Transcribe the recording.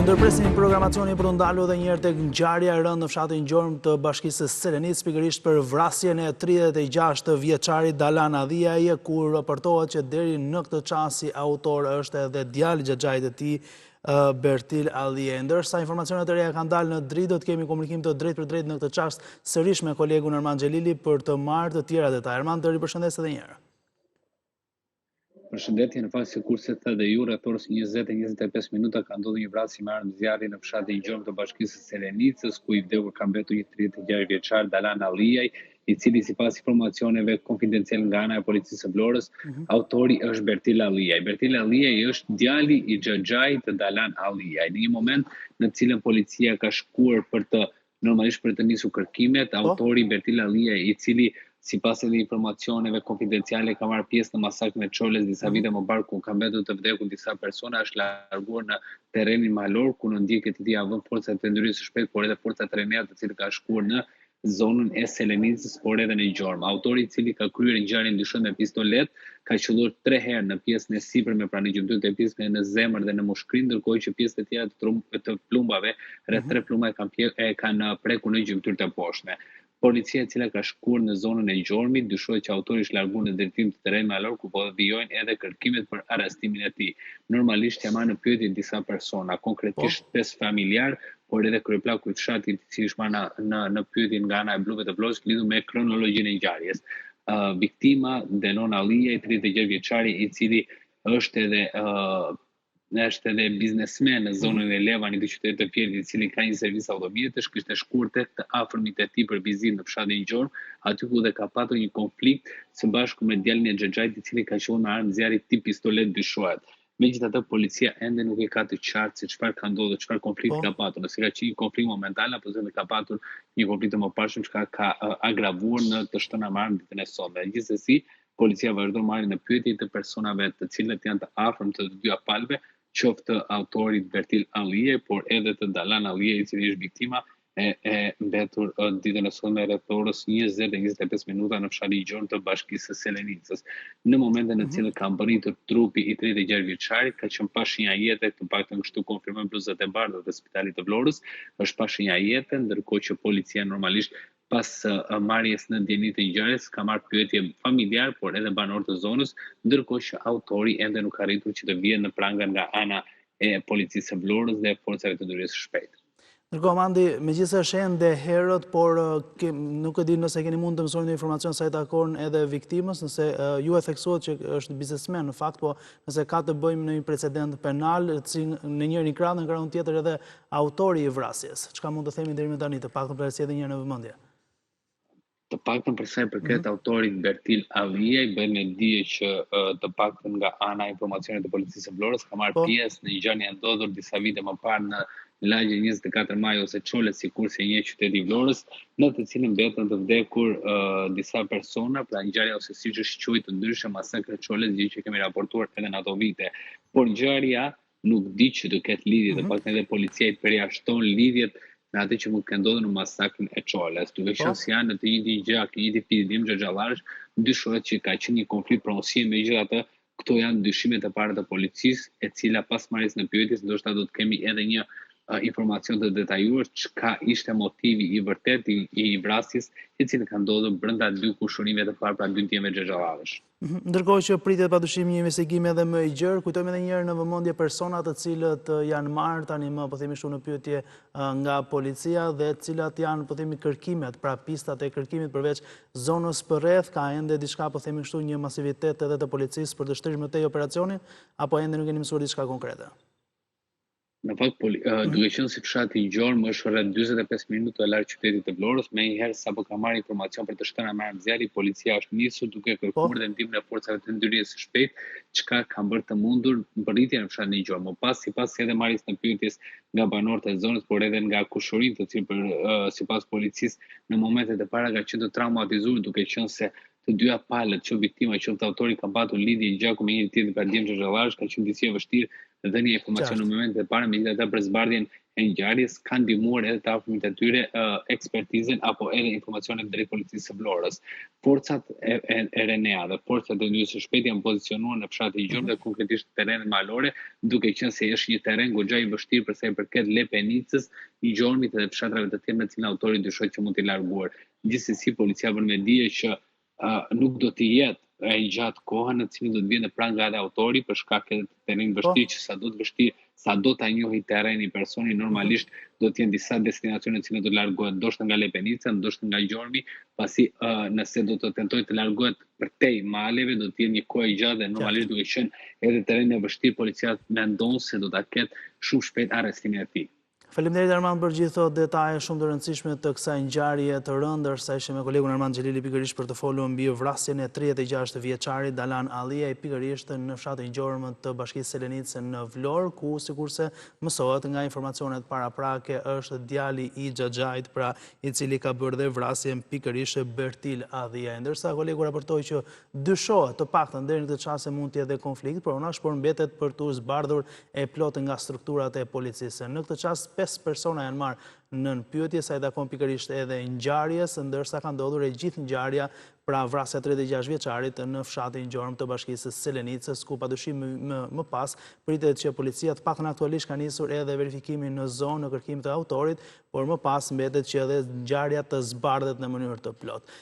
Ndërpresim programacionin për t'u ndalur edhe njëherë tek ngjarja e rëndë në fshatin Gjorm të bashkisë së Selenicës, pikërisht për vrasjen e 36 vjeçarit Dalan Alliaj, ku raportohet që deri në këtë çast si autor është edhe djali i xhaxhait të tij Bertil Alliaj. Ndërsa informacionet e reja kanë dalë në dritë, do të kemi komunikim të drejtpërdrejtë në këtë çast sërish me kolegun Armand Xhelili për të marrë të tjera detaje. Armand, të ripërshëndes edhe njëherë. Përshëndetje, në fakt sikurse thatë dhe ju, rreth orës 20:25 minuta ka ndodhur një vrasje me armë zjarri në fshatin Gjorm të bashkisë së Selenicës, ku i vdekur ka mbetur një 36 vjeçar Dalan Alliaj, i cili sipas informacioneve konfidenciale nga ana e policisë së Vlorës, mm -hmm. autori është Bertil Alliaj. Bertil Alliaj është djali i xhaxhait të Dalan Alliaj. Në një moment në të cilën policia ka shkuar për të normalisht për të nisur kërkimet, po. autori Bertil Alliaj, i cili sipas edhe informacioneve konfidenciale ka marrë pjesë në masakrën e Çoles disa mhm. vite më parë ku kanë mbetur të vdekur disa persona, është larguar në terrenin malor ku në ndjekje të tij janë vënë forcat e ndërhyrjes së shpejtë, por edhe forcat RENEA të cilët kanë shkuar në zonën e Selenicës, por edhe në Gjorm. Autori i cili ka kryer ngjarjen dyshohet me pistoletë, ka qëlluar tre herë në pjesën e sipërme, pra në gjymtyrët e pjesshme në zemër dhe në mushkëri, ndërkohë që pjesët e tjera të, trum, të plumbave, rreth mhm. tre plumba e kanë pje, e kanë prekur në gjymtyrët e poshtme. Policia e cila ka shkuar në zonën e Gjormit, dyshohet që autori është larguar në drejtim të terrenit malor ku po vijojnë edhe kërkimet për arrestimin e tij. Normalisht janë marrë në pyetje disa persona, konkretisht po. pesë familjarë, por edhe kryeplaku i fshatit, i cili është marrë në në në pyetje nga ana e bluve të Vlorës lidhur me kronologjinë e ngjarjes. Uh, viktima Delon Alliaj, 36 vjeçari, i cili është edhe uh, është edhe biznesmen në zonën e Levanit të qytetit të Fierit, i cili ka një servis automjetesh, kishte shkuar tek të afërmit e tij për vizitë në fshatin Gjorm, aty ku dhe ka patur një konflikt së bashku me djalin e xhaxhait, i cili ka qëlluar me armë zjarri tip pistoletë dyshohet. Megjithatë, policia ende nuk e ka të qartë se çfarë ka ndodhur, çfarë konflikti po. ka patur, nëse ka qenë një konflikt momental apo nëse ka patur një konflikt të mëparshëm që ka agravuar në të shtëna me armë ditën e sotme. Gjithsesi, policia vazhdon marrjen në pyetje të personave të cilët janë të afërm të të dyja palëve, qoftë të autorit Bertil Alliaj, por edhe të Dalan Alliaj, i cili është viktima e, e mbetur ditën e sotme rreth orës 20:25 minuta në fshatin Gjorm të bashkisë së Selenicës. Në momentin në të mhm. cilën ka mbërritur trupi i 36 vjeçarit, ka qenë pa shenja jete, të paktën kështu konfirmojnë bluzat e bardha të spitalit të Vlorës, është pa shenja jete, ndërkohë që policia normalisht pas marrjes në dijeni të ngjarjes ka marrë pyetje familjarë, por edhe banorë të zonës, ndërkohë që autori ende nuk ka arritur që të vihet në pranga nga ana e policisë së Vlorës dhe forcave të ndërhyrjes së shpejtë. Ndërkohë Mandi, megjithëse është ende herët, por nuk e di nëse keni mund të mësoni ndonjë informacion sa i takon edhe viktimës, nëse ju e theksuat që është biznesmen në fakt, po nëse ka të bëjë me një precedent penal, si në njërin krah, në krahun tjetër edhe autori i vrasjes. Çka mund të themi deri më tani, të paktën për të edhe një herë në vëmendje. Të paktën për sa i përket mm -hmm. autorit Bertil Alliaj, bëhet me dije që të paktën nga ana e informacionit të policisë së Vlorës ka marrë po. pjesë në një ngjarje e ndodhur disa vite më parë në lagjen 24 maj ose Çole sikurse njeh qyteti i Vlorës, në të cilën mbetën të vdekur uh, disa persona, pra ngjarja ose siç është quajtur ndryshe masakra e Çoles, gjë që kemi raportuar edhe në ato vite. Por ngjarja nuk di që të ketë lidhje, të mhm. paktën edhe policia i përjashton lidhjet me atë që mund të ketë ndodhur në masakrën e Çoles. Duke po. qenë se janë në të njëjtin gjak, të njëjtin fis, djem xhaxhallarësh, dyshohet që ka qenë një konflikt pronësie, megjithatë këto janë dyshimet e para të policisë, e cila pas marrjes në pyetje ndoshta do të kemi edhe një uh, informacion të detajuar çka ishte motivi i vërtetë i, i vrasjes, i cili ka ndodhur brenda dy kushërinjve të parë, pra dy djemve xhaxhallarësh. Mhm. Ndërkohë që pritet padyshim një investigim edhe më i gjerë, kujtojmë edhe një herë në vëmendje personat të cilët janë marrë tani më, po themi kështu në pyetje nga policia dhe cilat janë, po themi, kërkimet, pra pistat e kërkimit përveç zonës përreth, ka ende diçka, po themi kështu, një masivitet edhe të policisë për të shtrirë më tej operacionin, apo ende nuk keni mësuar diçka konkrete? Në fakt, poli, uh, duke qenë se fshati Gjorm është rreth 45 minuta larg qytetit të Vlorës, menjëherë sapo ka marrë informacion për të shtëna me armë zjarri, policia është nisur duke po. kërkuar dhe ndihmën e forcave të ndërhyrjes së shpejtë, çka ka bërë të mundur mbërritjen në fshatin Gjorm. Më pas, sipas edhe marrjes në pyetjes nga banorët e zonës, por edhe nga kushërinjtë, të cilët për uh, sipas policisë në momentet e para ka qenë të traumatizuar duke qenë se. të dyja palët, qoftë viktima, qoftë autori kanë patur lidhje gjaku me njëri tjetrin pra djem xhaxhallarësh, ka qenë disi e vështirë dhënia e informacionit në momentet e para, megjithatë për zbardhjen e ngjarjes kanë ndihmuar edhe të afërmit e tyre ekspertizën apo edhe informacionet drejt policisë së Vlorës. Forcat e, e, e RENEA dhe forcat e ndërhyrjes së shpejtë janë pozicionuar në fshatin Gjorm dhe konkretisht terrenet malore, duke qenë se është një terren goxha i vështirë për sa i përket Lepenicës, Gjormit dhe fshatrave të tjerë me të cilin autori dyshohet që mund të jetë larguar. Gjithsesi policia bën me dije që uh, nuk do të jetë e gjatë koha në të cilën do të vijë në pranga edhe autori për shkak edhe të terrenit po. vështirë që sado të vështirë, sado ta njohë terrenin personi normalisht do të jenë disa destinacione të cilat do të largohet, ndoshta nga Lepenica, ndoshta nga Gjormi, pasi uh, nëse do të tentojë të largohet përtej maleve do të jetë një kohë e gjatë dhe normalisht duke qenë edhe terreni i vështirë policia mendon se do ta ketë shumë shpejt arrestimin e tij. Faleminderit Armand për gjithë këto detaje shumë të rëndësishme të kësaj ngjarje të rëndë, ndërsa ishim me kolegun Armand Xhelili pikërisht për të folur mbi vrasjen e 36 vjeçarit Dalan Alliaj pikërisht në fshatin Gjorm të Bashkisë Selenicë në Vlorë, ku sikurse mësohet nga informacionet paraprake është djali i xhaxhait, pra i cili ka bërë dhe vrasjen pikërisht Bertil Alliaj. Ndërsa kolegu raportoi që Dyshohet, të paktën deri në këtë çast se mund të jetë dhe konflikt pronash, por mbetet për t'u zbardhur e plotë nga strukturat e policisë. Në këtë çast, 5 persona janë marrë nën pyetje, sa i takon pikërisht edhe ngjarjes, ndërsa ka ndodhur e gjithë ngjarja pra vrasja 36 vjeçarit në fshatin Gjorm të bashkisë së Selenicës, ku padyshim më pas pritet që policia të paktën aktualisht ka nisur edhe verifikimin në zonë në kërkim të autorit, por më pas mbetet që edhe ngjarja të zbardhet në mënyrë të plotë.